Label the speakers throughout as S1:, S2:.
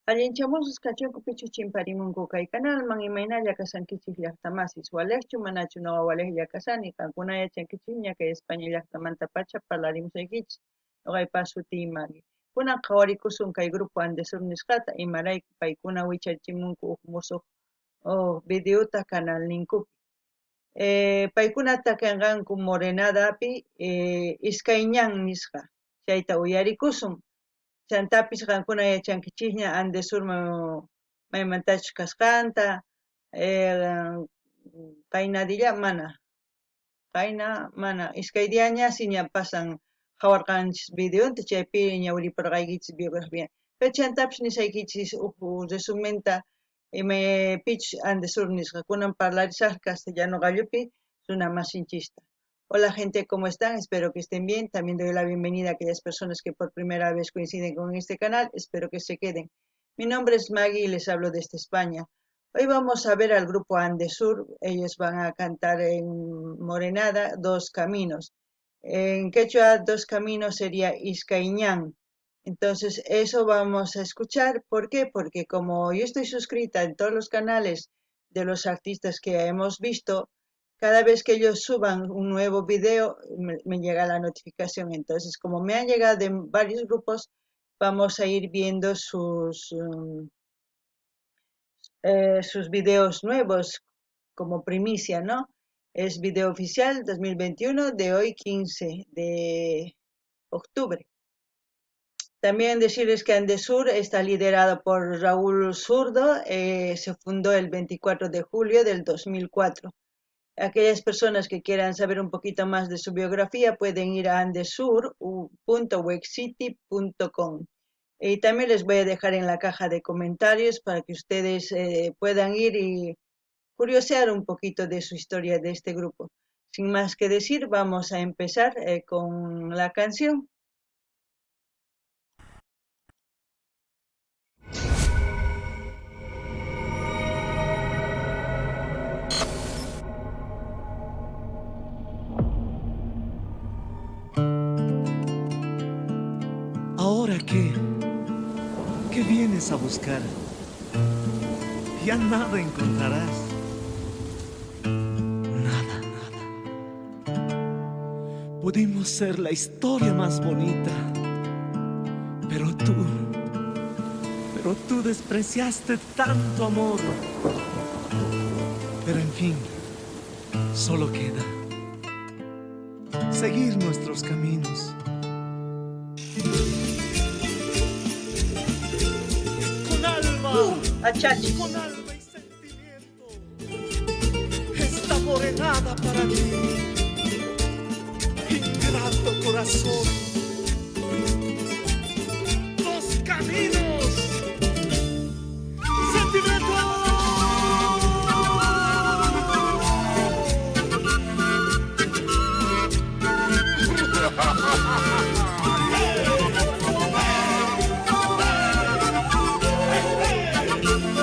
S1: Allinchamusqas kachunku pichus chimparimunku kay kanalman, imaynalla kashankichis llaqtamasis, walejchu manachu noqa walejlla kashani, qankuna yachankichisña kay España llaqtamantapacha parlarimusaykichis, noqaypa sutiy Magui. Kunan qhawarikusun kay grupo Andesur nisqata, imarayku paykuna wicharichimunku uj mosoj videota kanalninkupi. Paykuna takenqanku Morenadapi iskay ñan nisqa, chayta uyarikusun. Chantapis qankuna yachankichisña Andesur maymantachus kasqanta, qaynadilla mana, qayna mana, iskay diañasi ña pasan qhawarqanchis videonta, chaypi ñawiriparqaykichis biografía. Pero chantapis nisaykichis uj resumenta pichus Andesur nisqa, kunan parlarisaj castellano qallupi runa masinchista. Hola gente, ¿cómo están? Espero que estén bien. También doy la bienvenida a aquellas personas que por primera vez coinciden con este canal. Espero que se queden. Mi nombre es Maggie y les hablo desde España. Hoy vamos a ver al grupo Andesur. Ellos van a cantar en Morenada, Dos Caminos. En quechua, Dos Caminos sería Iskayñan. Entonces, eso vamos a escuchar. ¿Por qué? Porque como yo estoy suscrita en todos los canales de los artistas que hemos visto, cada vez que ellos suban un nuevo video, me llega la notificación. Entonces, como me han llegado de varios grupos, vamos a ir viendo sus videos nuevos como primicia, ¿no? Es video oficial 2021 de hoy, 15 de octubre. También decirles que Andesur está liderado por Raúl Zurdo, se fundó el 24 de julio del 2004. Aquellas personas que quieran saber un poquito más de su biografía pueden ir a andesur punto wexcity punto com. Y también les voy a dejar en la caja de comentarios para que ustedes puedan ir y curiosear un poquito de su historia de este grupo. Sin más que decir, vamos a empezar con la canción.
S2: ¿Ahora qué? ¿Qué vienes a buscar? Ya nada encontrarás. Nada, nada. Pudimos ser la historia más bonita, pero tú despreciaste tanto amor. Pero en fin, solo queda seguir nuestros caminos. Con alma,
S1: Achachi.
S2: con alma y sentimiento, esta morenada para ti, ingrato corazón. Dos caminos, sentimiento.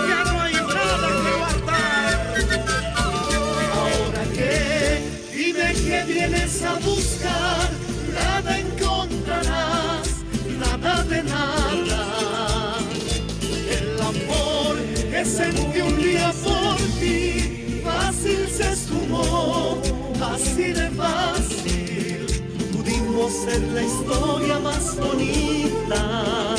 S2: Ya no hay nada que guardar. Ahora qué, dime qué vienes a buscar. Nada encontrarás, nada de nada. El amor que sentí un día por ti, fácil se esfumó, así de fácil. Pudimos ser la historia más bonita,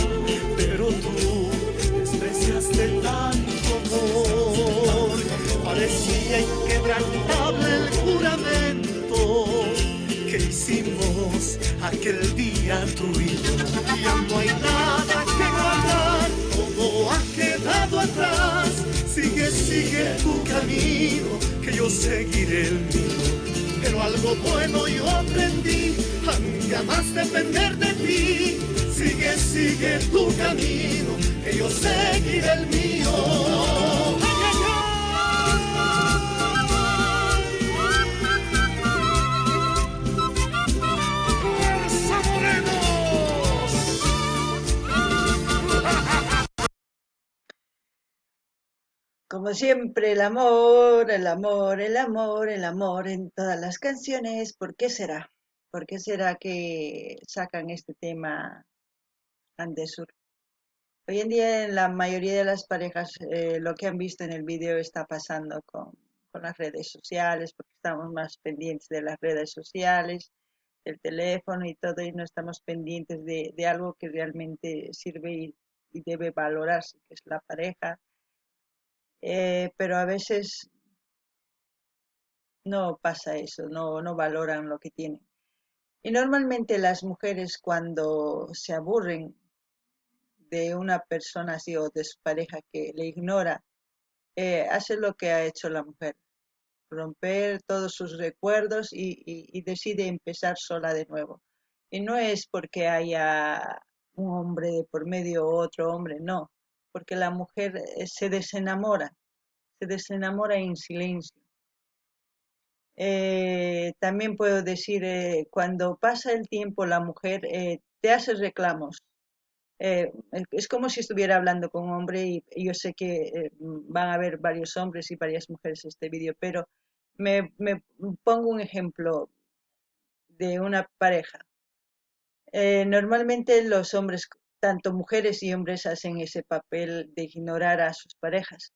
S2: pero tú despreciaste tanto amor. Parecía inquebrantable el juramento que hicimos aquel día tú y yo. Ya no hay nada que guardar, todo ha quedado atrás. Sigue, sigue tu camino, que yo seguiré el mío. Pero algo bueno yo aprendí, a nunca más depender de ti. Sigue, sigue tu camino, que yo seguiré el mío. ¡Ay, ay, ay! ¡Fuerza, morenos!
S1: Como siempre, el amor, el amor, el amor, el amor en todas las canciones. ¿Por qué será? ¿Por qué será que sacan este tema Andesur? Hoy en día en la mayoría de las parejas lo que han visto en el vídeo está pasando con las redes sociales, porque estamos más pendientes de las redes sociales, del teléfono y todo, y no estamos pendientes de algo que realmente sirve y debe valorarse, que es la pareja. Pero a veces no pasa eso, no valoran lo que tienen. Y normalmente las mujeres cuando se aburren de una persona así o de su pareja que le ignora, hace lo que ha hecho la mujer, romper todos sus recuerdos y decide empezar sola de nuevo. Y no es porque haya un hombre de por medio o otro hombre, no, porque la mujer se desenamora, se desenamora en silencio. También puedo decir, cuando pasa el tiempo la mujer te hace reclamos. Es como si estuviera hablando con un hombre y yo sé que van a ver varios hombres y varias mujeres este vídeo, pero me pongo un ejemplo de una pareja. Normalmente los hombres, tanto mujeres y hombres, hacen ese papel de ignorar a sus parejas.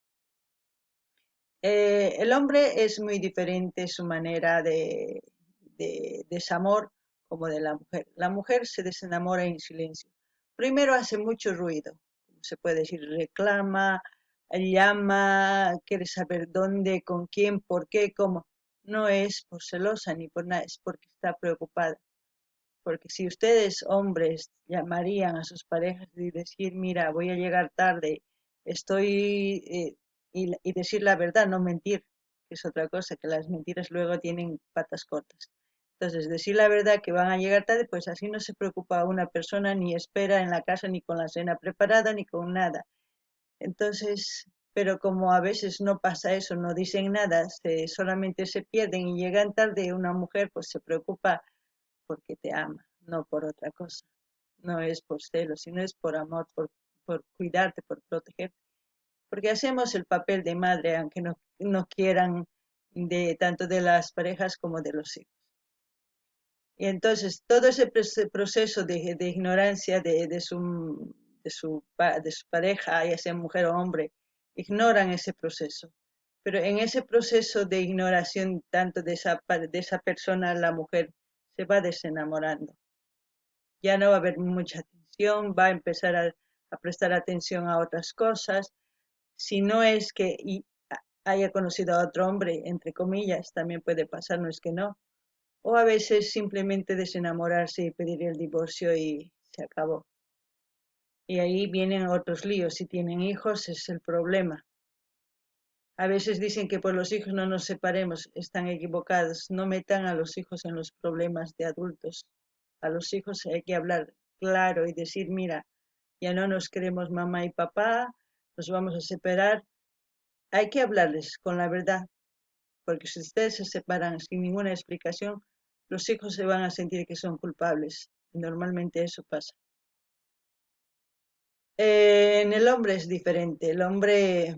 S1: El hombre es muy diferente su manera de desamor como de la mujer. La mujer se desenamora en silencio. Primero hace mucho ruido, como se puede decir, reclama, llama, quiere saber dónde, con quién, por qué, cómo. No es por celosa ni por nada, es porque está preocupada. Porque si ustedes, hombres, llamarían a sus parejas y decir, mira, voy a llegar tarde, estoy... y decir la verdad, no mentir, que es otra cosa, que las mentiras luego tienen patas cortas. Entonces, decir la verdad que van a llegar tarde, pues así no se preocupa una persona, ni espera en la casa, ni con la cena preparada, ni con nada. Entonces, pero como a veces no pasa eso, no dicen nada, solamente se pierden y llegan tarde, una mujer pues se preocupa porque te ama, no por otra cosa. No es por celos, sino es por amor, por cuidarte, por protegerte. Porque hacemos el papel de madre, aunque no quieran, tanto de las parejas como de los hijos. Y entonces todo ese proceso de ignorancia de su pareja, ya sea mujer o hombre, ignoran ese proceso. Pero en ese proceso de ignoración tanto de esa persona, la mujer se va desenamorando. Ya no va a haber mucha atención, va a empezar a prestar atención a otras cosas. Si no es que haya conocido a otro hombre, entre comillas, también puede pasar, no es que no. O a veces simplemente desenamorarse y pedir el divorcio y se acabó. Y ahí vienen otros líos. Si tienen hijos es el problema. A veces dicen que por los hijos no nos separemos. Están equivocados. No metan a los hijos en los problemas de adultos. A los hijos hay que hablar claro y decir, mira, ya no nos queremos mamá y papá, nos vamos a separar. Hay que hablarles con la verdad, porque si ustedes se separan sin ninguna explicación, los hijos se van a sentir que son culpables. Normalmente eso pasa. En el hombre es diferente. El hombre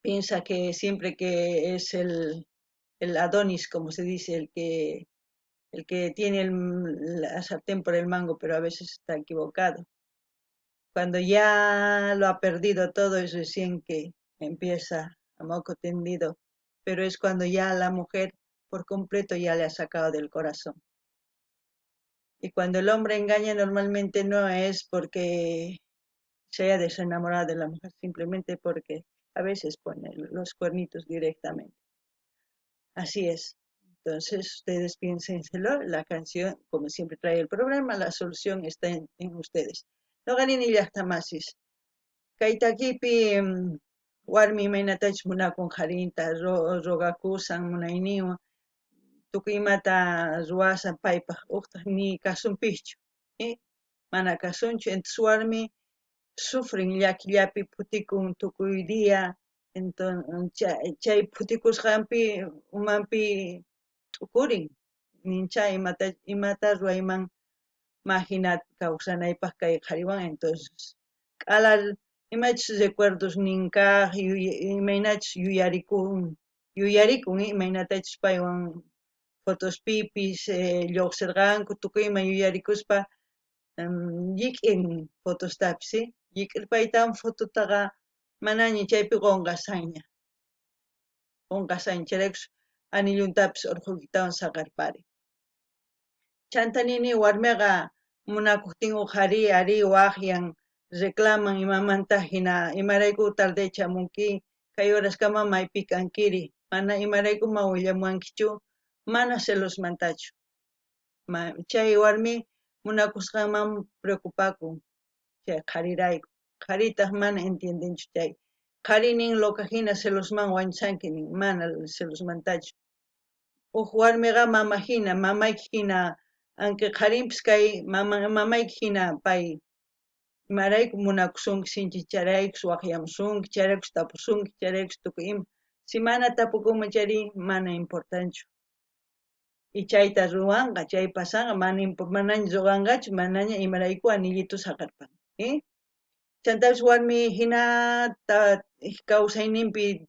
S1: piensa que siempre que es el Adonis, como se dice, el que tiene la sartén por el mango, pero a veces está equivocado. Cuando ya lo ha perdido todo es recién que empieza a moco tendido, pero es cuando ya la mujer por completo ya le ha sacado del corazón. Y cuando el hombre engaña normalmente no es porque se haya desenamorado de la mujer, simplemente porque a veces pone los cuernitos directamente. Así es. Entonces ustedes piénsenselo, la canción, como siempre trae el programa, la solución está en ustedes. Noqani llaqtamasis. Kay takipi warmi imaynatachus munakun qharinta rogakusan munayninwan tukuy imata ruwasan paypaj ujtaj ni kasunpischu, Mana kasunchu, entonces warmi sufren llakillapi phutikun tukuy día, entonces chay phutikusqanpi umanpi t'ukurin, nincha imata ruwayman majina kawsanaypaj kay qhariwan, entonces k'alal imachus recuerdos ninkaj, imaynachus yuyarikun, imaynatachus paywan fotos pipis lluqsirqanku, tukuy ima yuyarikuspa llik'in fotostapis, Llik'irpaytawan fototaqa manaña chaypi qonqasanña. Qonqasanña chayraykus anilluntapis orqhoykitawan saqerparin. Chanta nini warmeqa munakojtin uj qhari arí wajyan, reclaman imamanta jina imarayku tarde chamunki, kay horaskama maypi kankiri, mana imarayku ma willamuwankichu, mana celosmantachu. Chay warmi munakusqanman preocupakun chay qharirayku. Qharitaj mana entiendenchu chay. Qhari nin loca jina celosman wañusanki nin, mana celosmantachu. Uj warmiqa mama jina, mamayki jina, aunque qharinpis kay mamayki jina pay imarayku munakusunki, sinchi chayraykus wajyamusunki, chayraykus tapusunki, chayraykus tukuy ima. Si mana tapukunman chayri mana importanchu. Y chayta ruwanqa, chay pasanqa, manaña ruwanqachu, manaña imarayku anillito saqerpan. Chantapis warmi jinata kawsayninpi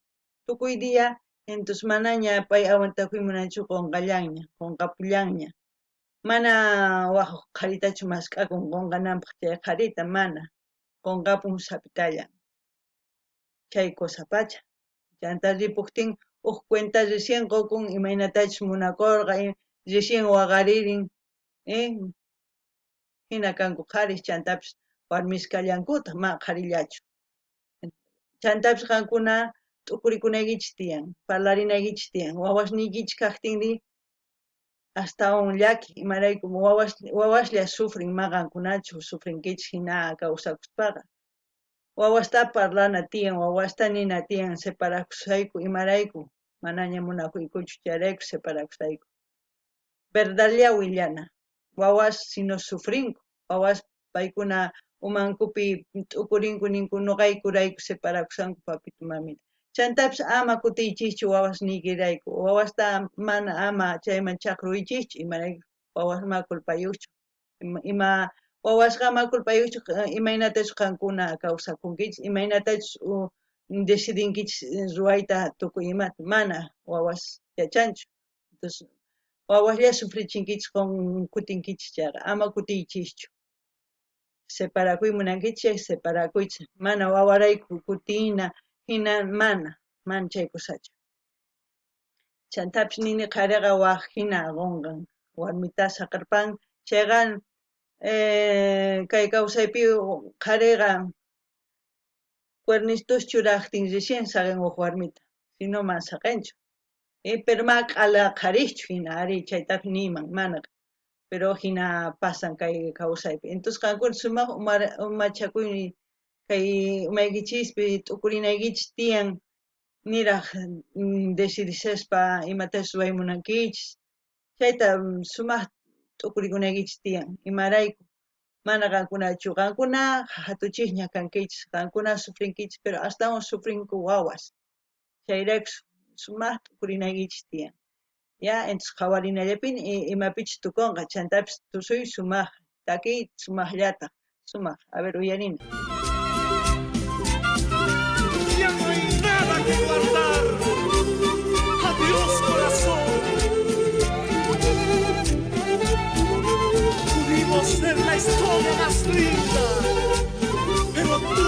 S1: tukuy día, entonces manaña pay aguantakuy munanchu, qonqallanña, qonqapullanña. Mana waj qharitachu mask'akun qonqananpaj chay qharita, mana. Qonqapun sapitallan. Chay cosa pacha. Chanta ripujtin uj cuenta recién qokun imaynatachus munakorqa, recién waqaririn, Jina kanku qharis, chantapis warmis kallankutaj, mana qharillachu. Chantapis qankuna t'ukurikunaykichis tiyan, parlarinaykichis tiyan, wawasniykichis kajtinri astawan llaki, imarayku wawaslla sufrin, ma qankunachu sufrinkichis jina kawsakuspaqa. Wawasta parlana tiyan, wawasta nina tiyan, separakusayku, imarayku manaña munakuykuchu, chayrayku separakusayku. Verdadlla willana, wawas sino sufrinku, wawas paykuna umankupi t'ukurinku ninku noqaykurayku separakusanku papito mamita. Chantapis ama kutiychischu wawasniykirayku, wawasta mana ama chayman chaqruychischu, imarayku wawas ma culpayojchu. Ima wawasqa ma culpayojchu, imaynatachus qankuna kawsakunkichis, imaynatachus decidinkichis ruwayta tukuy imata, mana wawas yachanchu. Entonces wawaslla sufrichinkichis kutinkichis chayqa, ama kutiychischu. Separakuy munankichis chay separakuychis, mana wawarayku kutina jina mana, mana chay cosachu. Chantapis nini qhariqa waj jina qonqan, warmita saqerpan, chayqa kay kawsaypi qhariqa cuernistus churajtin recién saqen uj warmita, sino mana saqenchu. Pero ma q'ala qharijchu jina, ari chaytapis niyman, mana, pero jina pasan kay kawsaypi. Entonces qankuna sumaj umachakuy kay umaykichispi t'ukurinaykichis tiyan, niraj decidishaspa imatachus ruway munankichis, chayta sumaj t'ukurikunaykichis tiyan. Imarayku mana qankunachu, qankuna jatuchisña kankichis, qankuna sufrinkichis, pero astawan sufrinku wawas. Chayrayku sumaj t'ukurinaykichis tiyan. Ya, entonces qhawarinallapini imapichus tukonqa, chantapis tusuy sumaj, takiy sumajllataj, sumaj. A ver, uyarina.
S2: Ya no hay nada que guardar. Adiós, corazón. Pudimos ser la historia más linda, pero tú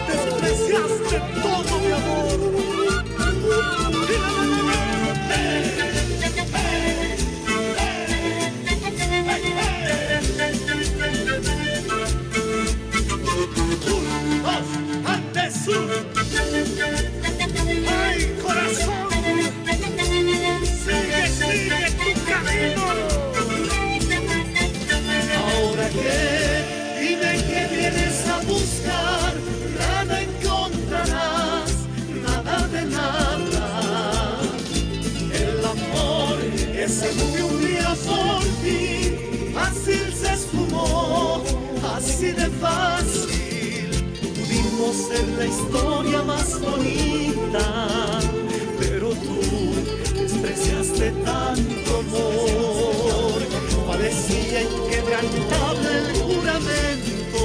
S2: despreciaste todo mi amor. Un, dos, antes un. Ay, corazón, sigue, sigue tu camino. Ahora que dime que vienes a buscar, nada encontrarás, nada de nada. El amor que se movió un día por ti, fácil se esfumó, así de fácil. Pudimos ser la historia más bonita, pero tú despreciaste tanto amor. Parecía inquebrantable el juramento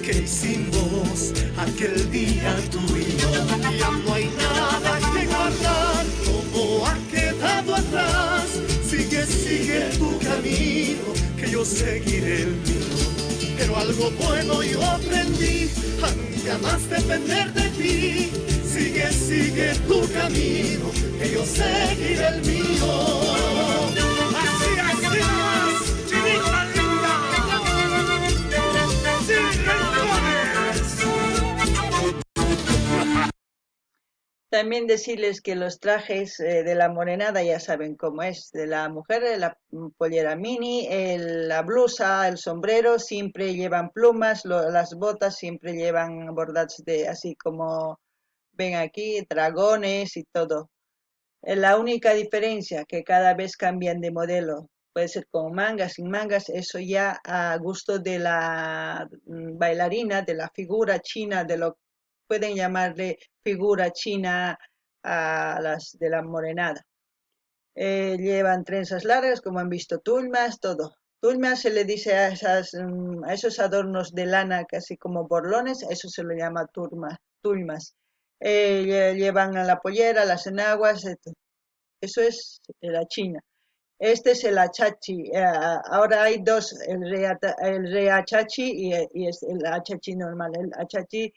S2: que hicimos aquel día tú y yo. Ya no hay nada que guardar, todo ha quedado atrás. Sigue, sigue tu camino, que yo seguiré el mío. Pero algo bueno yo aprendí, a nunca más depender de ti. Sigue, sigue tu camino, que yo seguiré el mío. Así, así nomás, chinita linda. Sin rencores.
S1: También decirles que los trajes de la morenada ya saben cómo es, de la mujer, la pollera mini, la blusa, el sombrero, siempre llevan plumas, las botas siempre llevan bordados de, así como ven aquí, dragones y todo. La única diferencia que cada vez cambian de modelo, puede ser con mangas, sin mangas, eso ya a gusto de la bailarina, de la figura china, de lo pueden llamarle figura china a las de la morenada. Llevan trenzas largas, como han visto, tulmas, todo. Tulmas se le dice a esos adornos de lana, casi como borlones, eso se le llama tulmas. Llevan a la pollera, las enaguas, eso es de la China. Este es el achachi. Ahora hay dos, el rey achachi y es el achachi normal. El achachi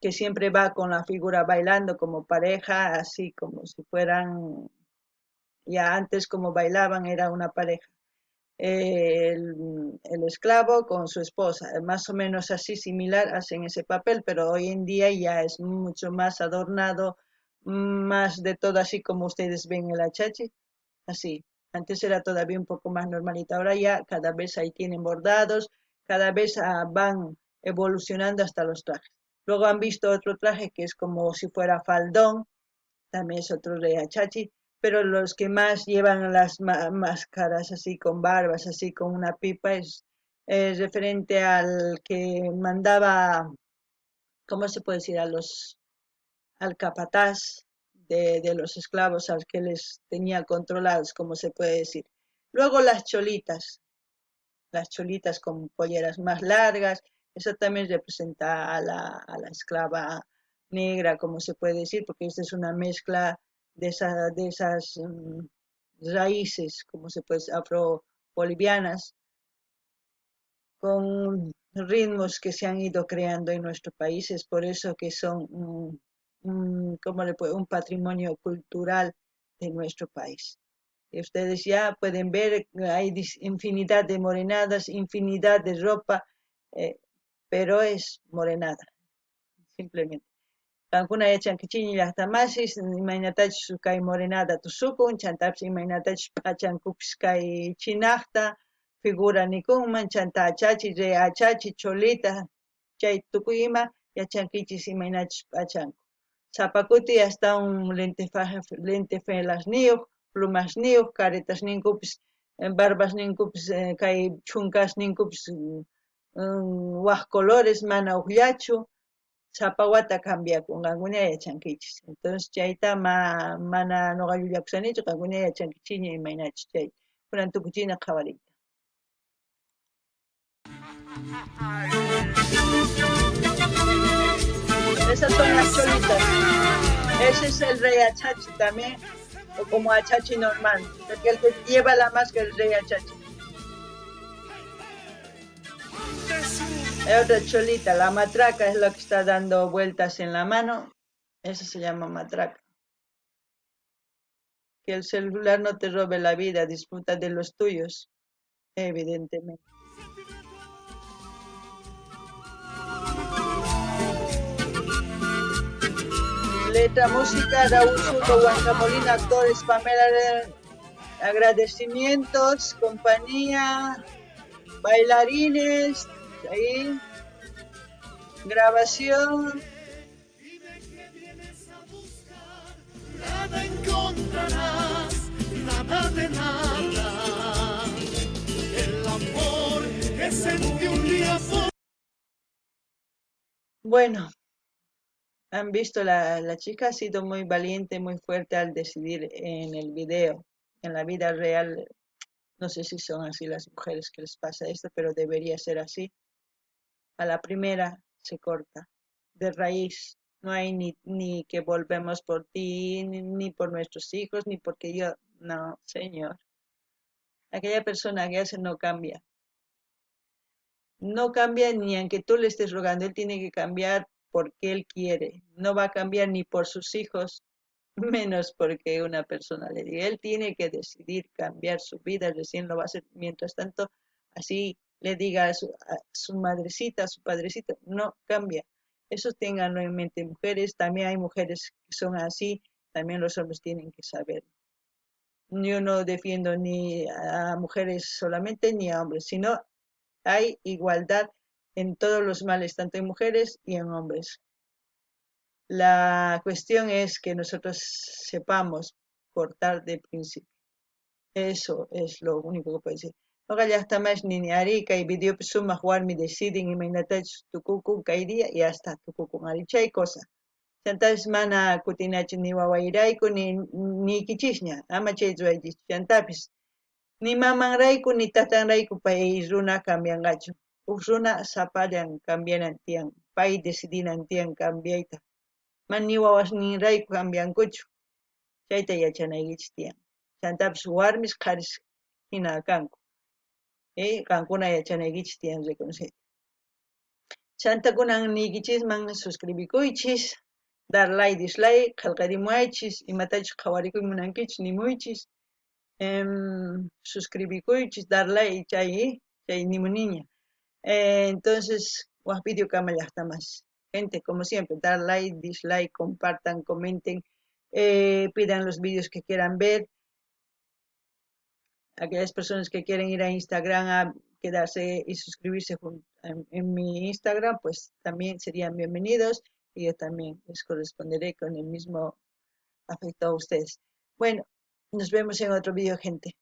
S1: que siempre va con la figura bailando como pareja, así como si fueran, ya antes como bailaban era una pareja. El esclavo con su esposa, más o menos así similar hacen ese papel, pero hoy en día ya es mucho más adornado, más de todo así como ustedes ven el achachi, así. Antes era todavía un poco más normalito, ahora ya cada vez ahí tienen bordados, cada vez van evolucionando hasta los trajes. Luego han visto otro traje que es como si fuera faldón, también es otro de achachi, pero los que más llevan las máscaras así con barbas, así con una pipa, es referente al que mandaba, ¿cómo se puede decir? Al capataz de los esclavos, al que les tenía controlados, como se puede decir. Luego las cholitas con polleras más largas, eso también representa a la esclava negra, como se puede decir, porque esta es una mezcla de esas raíces, como se puede decir, afro-bolivianas, con ritmos que se han ido creando en nuestro país. Es por eso que son un patrimonio cultural de nuestro país. Y ustedes ya pueden ver, hay infinidad de morenadas, infinidad de ropa, pero es morenada, simplemente. Qankuna yachankichikña llaqtamasis, imaynatachus kay morenada tusukun, chantapis imaynatachus p'achankupis kay chinaqta, figura nikunman, chanta achachi, rey achachi, cholita, chay tukuy ima yachankichis imaynachus p'achanku. Sapa kuti hasta un lentejuelasniyuq, plumasniyuq, caretasninkupis, barbasninkupis, kay chhunkasninkupis, waj colores, mana ujllachu, sapa wata cambiakun, qankuna yachankichis. Entonces chayta mana noqa llullakusanichu, qankuna yachankichiña imaynachus chay. Kunan tukuchina qhawariyta. Esas son las cholitas. Ese es el rey achachi también, o como achachi normal, porque el que lleva la máscara es el rey achachi. Hay otra cholita, la matraca es la que está dando vueltas en la mano. Esa se llama matraca. Que el celular no te robe la vida, disfruta de los tuyos, evidentemente. Letra, música, Raúl Zurdo, Huanca Molina, actores, Pamela, agradecimientos, compañía, bailarines, ahí, grabación.
S2: Dime qué vienes a buscar, nada encontrarás, nada de nada. El amor que sentí un día por
S1: Bueno, han visto, la chica ha sido muy valiente, muy fuerte al decidir en el video. En la vida real, no sé si son así las mujeres que les pasa esto, pero debería ser así. A la primera se corta, de raíz. No hay ni que volvemos por ti, ni por nuestros hijos, ni porque yo... No, señor. Aquella persona que hace no cambia. No cambia ni aunque tú le estés rogando, él tiene que cambiar porque él quiere. No va a cambiar ni por sus hijos, menos porque una persona le diga. Él tiene que decidir cambiar su vida, recién lo va a hacer. Mientras tanto, así le diga a su madrecita, a su padrecito, no cambia. Eso ténganlo en mente, mujeres. También hay mujeres que son así, también los hombres tienen que saberlo. Yo no defiendo ni a mujeres solamente ni a hombres, sino hay igualdad en todos los males, tanto en mujeres y en hombres. La cuestión es que nosotros sepamos cortar de principio. Eso es lo único que puedo decir. Noqa llajtamas nini ari kay videopi sumaq warmi deciden imaynatachus tukukun kay día y hasta tukukun ari chay cosa. Chantapis mana kutinachu ni wawayrayku ni niykichisña, ama chay ruwaychis. Chantapis ni mamanrayku ni tatanrayku pay runa cambianqachu. Uj runa sapallan cambianan tiyan, pay decidinan tiyan cambiayta. Mana ni wawasninrayku cambiankuchu. Chayta yachanaykichis tiyan. Chantapis warmis qharis hina kanku. Qankuna yachanaykichis tiyan reconoceyta. Chanta kunan niykichisman suscribikuychis, dar like, dislike, qhelqarimuwaychis, imatachus qhawarikuy munankichis nimuychis. Suscribikuychis, dar like, chay nimuniña. Entonces, waj video kama llajtamas. Gente, como siempre, dar like, dislike, compartan, comenten, pidan los vídeos que quieran ver. Aquellas personas que quieren ir a Instagram a quedarse y suscribirse en mi Instagram, pues también serían bienvenidos y yo también les corresponderé con el mismo afecto a ustedes. Bueno, nos vemos en otro vídeo, gente.